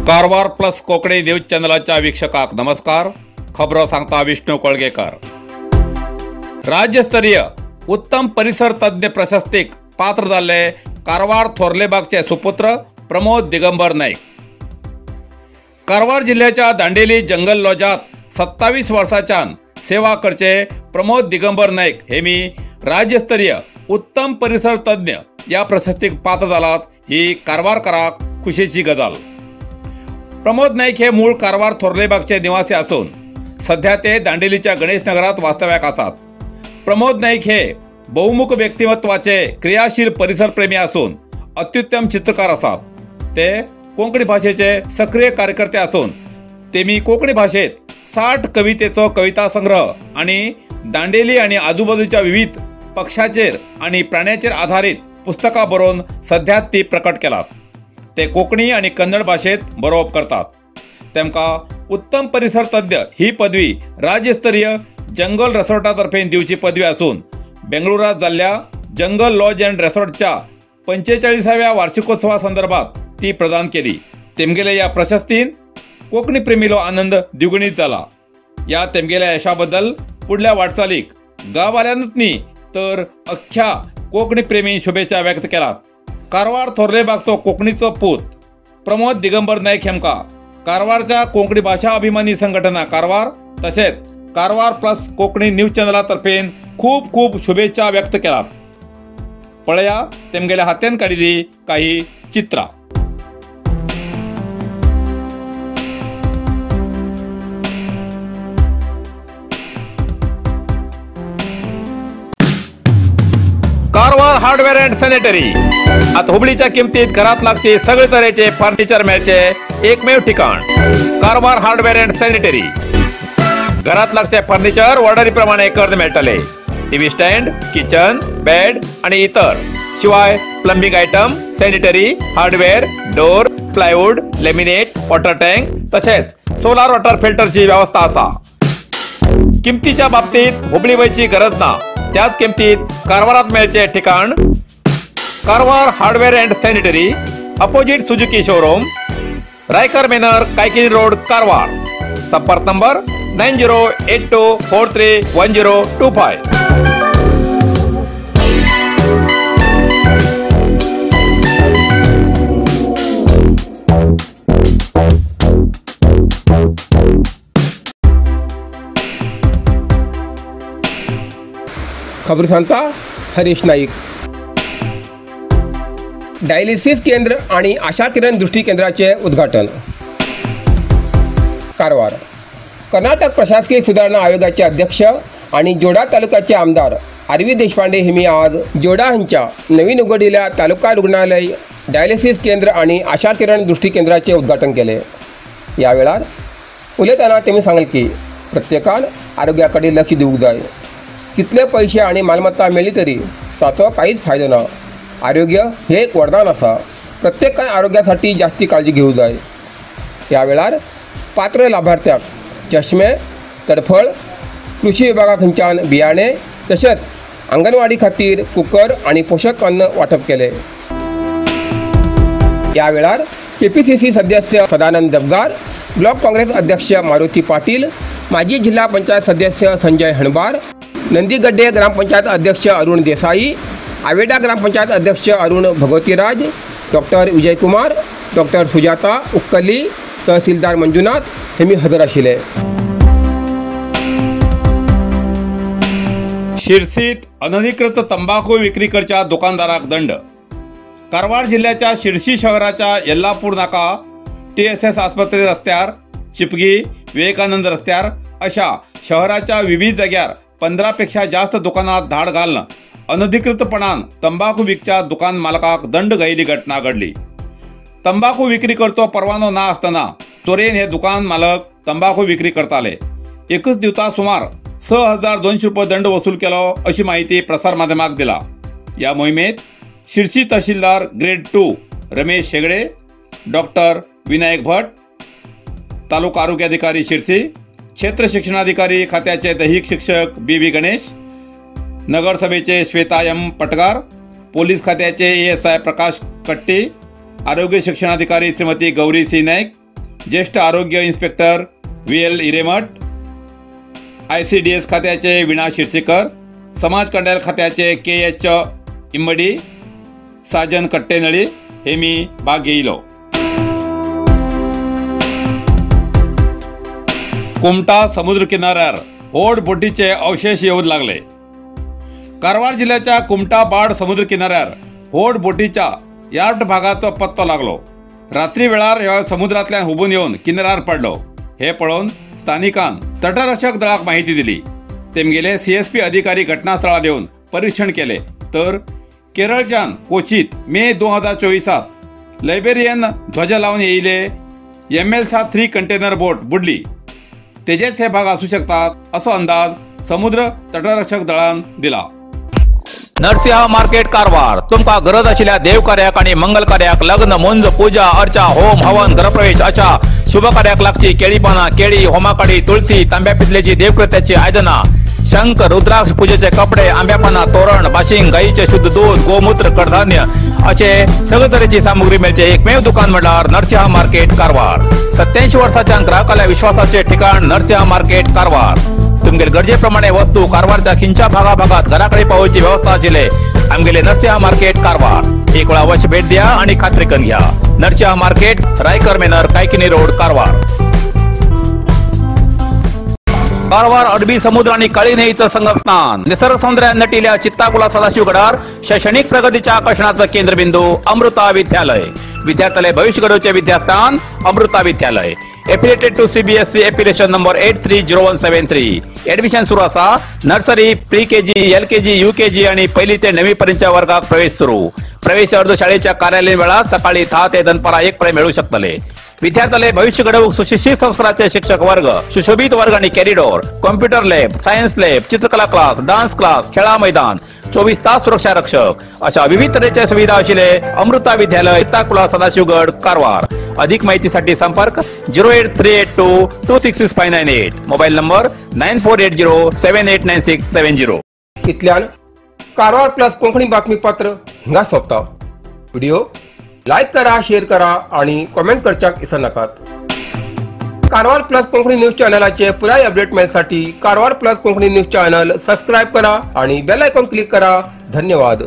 Karwar plus Konkani news चॅनलाच्या वीक्षकाक नमस्कार। खबरो सांगता विष्णू कोळगेकर। राज्यस्तरीय उत्तम परिसर तज्ञ प्रशस्तीक पात्र जाल्ले कारवार थोर्लेबागचे सुपुत्र प्रमोद दिगंबर नाईक। कारवार जिल्ह्याच्या दांडेली जंगल लॉजात 27 वर्सांच्यान सेवा करचे प्रमोद दिगंबर नाईक हे मी राज्यस्तरीय उत्तम परिसर तज्ञ या प्रशस्तीक पात्र जालात ही कारवारकराक खुशीची गजाल। प्रमोद नाईक हे मूळ कारवार थोर्लेबागचे निवासी असून सध्या ते दांडेलीच्या गणेश नगरात वास्तव्याक आसात। प्रमोद नाईक हे बहुमुख व्यक्तिमत्वाचे क्रियाशील परिसरप्रेमी असून अत्युत्तम चित्रकार आसात। ते कोंकणी भाषेचे सक्रिय कार्यकर्ते असून तेमी कोंकणी भाषेत 60 कवितेचो कविता संग्रह आणि दांडेली आणि आजूबाजूच्या विविध पक्षाचेर आणि प्राण्याचेर आधारित पुस्तकां बरोवन सध्या ती प्रकट केलात। ते कोंकणी आणि कन्नड भाषेत बरोवप करतात। तेमकां उत्तम परिसर तज्ञ ही पदवी राज्यस्तरीय जंगल रिसॉर्टातर्फे दिवची पदवी असून बेंगळुरात जाल्ल्या जंगल लॉज अँड रिसॉर्टच्या 45व्या वार्षिकोत्सवा संदर्भात ती प्रदान केली। तेमगेले या प्रशस्तीन कोंकणी प्रेमीलो आनंद द्विगुणीत जाला। या तेमगेल्या यशाबद्दल पुढल्या वाटचालीक गांववाल्यांनूच न्ही तर अख्ख्या कोंकणी प्रेमी शुभेच्छा व्यक्त केलात। कारवार थोर्लेबागचो कोंकणीचो पूत प्रमोद दिगंबर नाईक हेमका कारवारच्या कोंकणी भाषा अभिमानी संघटना कारवार तसेच कारवार प्लस कोंकणी न्यूज चॅनलातर्फे खूप खूप शुभेच्छा व्यक्त केलात। पळया तेमगेल्या हातान काडिल्ली काही चित्रा। कारवार हार्डवेअर अँड सॅनिटरी आता हुबळीच्या किमतीत घरात लागचे सगळे तरेचे फर्निचर मेळचे एकमेव ठिकाण कारवार हार्डवेअर अँड सॅनिटरी। घरात लागचे फर्निचर ऑर्डरी प्रमाणे करून मेळटले। टीव्ही स्टँड, किचन, बेड आणि इतर शिवाय plumbing item, sanitary, hardware, door, plywood, laminate, water tank तसेच सोलार वॉटर फिल्टरची व्यवस्था असा। किमतीच्या बाबतीत हुबळी वयची गरज ना, त्याच किमतीत कारवारात मेळचे ठिकाण Karwar hardware and sanitary, opposite Suzuki showroom, Raikar manor, Kaikini road, Karwar. संपर्क नंबर 9082431025। खबर सांगता हरीश नाईक। डायलिसिस केंद्र आणि आशा किरण दृष्टी केंद्राचे उद्घाटन। कारवार कर्नाटक प्रशासकीय सुधारणा आयोगाचे अध्यक्ष आणि जोडा तालुक्याचे आमदार आर व्ही देशपांडे हेमी आज जोडा हांच्या नवीन उघडिल्ल्या तालुका रुग्णालय डायलिसिस केंद्र आणि आशा किरण दृष्टी केंद्राचे उद्घाटन केले। या वेळार उलयतना तेमी सांगले की प्रत्येकान आरोग्या कडेन लक्ष दिवंक जाय। कितले पैसे आणि मालमत्ता मेळ्ळी तरी ताचो कांयच फायदो ना। आरोग्य हे एक वरदान आसा। प्रत्येकान आरोग्यासाठी जास्ती काळजी घेवंक जाय। ह्या वेळार पात्र लाभार्थ्यांक चष्मे, तडफळ, कृषी विभागा खंयच्यान बियाणे तशेंच आंगणवाडी खातीर कुकर आनी पोशक अन्न वांटप केलें। ह्या वेळार केपीसीसी सदस्य सदानंद दबगार, ब्लॉक काँग्रेस अध्यक्ष मारुती पाटील, माजी जिल्हा पंचायत सदस्य संजय हणबार, नंदीगड्डे ग्रामपंचायत अध्यक्ष अरुण देसाई, आवेडा ग्रामपंचायत अध्यक्ष अरुण भगवतीराज, डॉक्टर विजयकुमार, डॉक्टर सुजाता उक्कली, तहसीलदार मंजुनाथ हे मी हजर आशिल्ले। शिरसीत अनधिकृत तंबाखू विक्री करच्या दुकानदाराक दंड। कारवार जिल्ह्याच्या शिरसी शहराच्या येल्लापूर नाका, TSS आस्पत्रे रस्त्यार, चिपगी, विवेकानंद रस्त्यार अशा शहराच्या विविध जाग्यार 15 पेक्षा जास्त दुकानात धाड घालणं अनधिकृतपणान तंबाखू विकच्या दुकान मालकाक दंड घायिल्ली घटना घडली। तंबाखू विक्री करचो परवानो ना आसतना चोरयेन हे दुकान मालक तंबाखू विक्री करताले। एकच दिवसा सुमार 6200 रुपये दंड वसूल केलो अशी माहिती प्रसार माध्यमाक दिला। या मोहिमेत Sirsi tehsildar grade 2 Ramesh Hegde, doctor Vinayak Bhat, taluka आरोग्य अधिकारी शिरसी, क्षेत्र शिक्षणाधिकारी खात्याचे दैहिक शिक्षक बी बी गणेश, नगरसभेचे श्वेता एम पटगार, पोलीस खात्याचे ASI Prakash कट्टी, आरोग्य शिक्षणाधिकारी श्रीमती गौरी सी नाईक, ज्येष्ठ आरोग्य इन्स्पेक्टर VL Hiremath, ICDS खात्याचे वीणा शिरसीकर, समाज कल्याण खात्याचे KH इम्मडी, साजन कट्टेनळी हे मी भाग घेयलो. कुमटा समुद्र किनाऱ्यार व्हड बोटीचे अवशेष येवंक लागले. कारवार जिल्ह्याच्या कुमटा बाड समुद्र किनाऱ्यार व्हड बोटीच्या यार्ड भागाचो पत्तो लागलो. रात्री वेळार ह्या समुद्रांतल्यान हुबून येवन किनाऱ्यार पडलो. हे पळोवन स्थानिकान तटरक्षक दळाक माहिती दिली. तेमगेले CSP अधिकारी घटनास्थळार येवन परीक्षण केले तर केरळच्यान कोचीत मे 2024 लायबेरियन ध्वज लावन येयले ML 3 container बोट बुडली. तेजेच हे भाग आसूं शकतात असो अंदाज समुद्र तटरक्षक दळान दिला. नरसिंह मार्केट कारवार तुमकां गरज आशिल्ल्या देवकार्याक आनी मंगल कार्याक, लग्न, मुंज, पूजा अर्चा, होम हवन, गृहप्रवेश अशा शुभ कार्याक लागची केळी पानां, केळी, होमाकाडी, तुळसी, तांब्या पितलेची देवकृत्याची आयदनां, शंख, रुद्राक्ष, पूजेचे कपडे, आंब्या पानां, तोरण, बाशिंग, गायीचे शुद्ध दूध, गोमूत्र, कडधान्य असे सगळे तरेची सामुग्री मेळचे एकमेव दुकान म्हळ्यार नरसिंह मार्केट कारवार. 87 वर्साच्या ग्राहकाल्या विश्वासाचे ठिकाण नरसिंह मार्केट कारवार. तुमगेले गरजेप्रमाणे वस्तू कारवारच्या खिंच्या भागाभागात घराकडे पावोवची व्यवस्था आशिल्ले आमगेले नरसिंह मार्केट कारवार. एक वेळा अवश्य भेट द्या आणि खात्री करून घ्या. Narasimha market, Raikar manor, Kaikini road, Karwar. Karwar अरबी समुद्र आणि काळी न्हंयेचं संगमस्थान, निसर्ग सौंदर्यान नटिल्या चित्ताकुला सदाशिवगडार शैक्षणिक प्रगतीच्या आकर्षणाचं केंद्रबिंदू अमृता विद्यालय. विद्यार्थ्याले भविष्य घडवचे विद्यास्थान Amrita Vidyalaya. Affiliated to CBSE affiliation number 830173. Admission सुरू असा. Nursery, pre KG, LKG, UKG आणि पहिली ते 9वी पर्यंतच्या वर्गात प्रवेश सुरू. प्रवेश अर्ज शाळेच्या कार्यालयीन वेळात सकाळी 10 ते दनपारा 1 पर्यंत मिळू शकतले. विद्यार्थ्याले भविष्य घडवूक सुशिक्षित संस्काराचे शिक्षक वर्ग, सुशोभित वर्ग आणि corridor, computer lab, science lab, चित्रकला क्लास, डान्स क्लास, खेळा मैदान, 24 तास सुरक्षा रक्षक अशा विविध तऱ्हेच्या सुविधा आशिल्ले अमृता विद्यालय, चित्ताकुला, सदाशिवगड, कारवार. अधिक माहितीसाठी संपर्क 08382 266598, मोबाईल नंबर 9480 789670. इतल्यान कारवार प्लस कोंकणी बातमीपत्र हिंगा सोंपता. व्हिडिओ लायक करा, शेअर करा आणि कॉमेंट करच्याक विसरनाकात. कारवार प्लस कोंकणी न्यूज चॅनलाचे पुराय update मेळसाठी Karwar plus Konkani news channel subscribe करा आणि बेल आयकॉन क्लिक करा. धन्यवाद.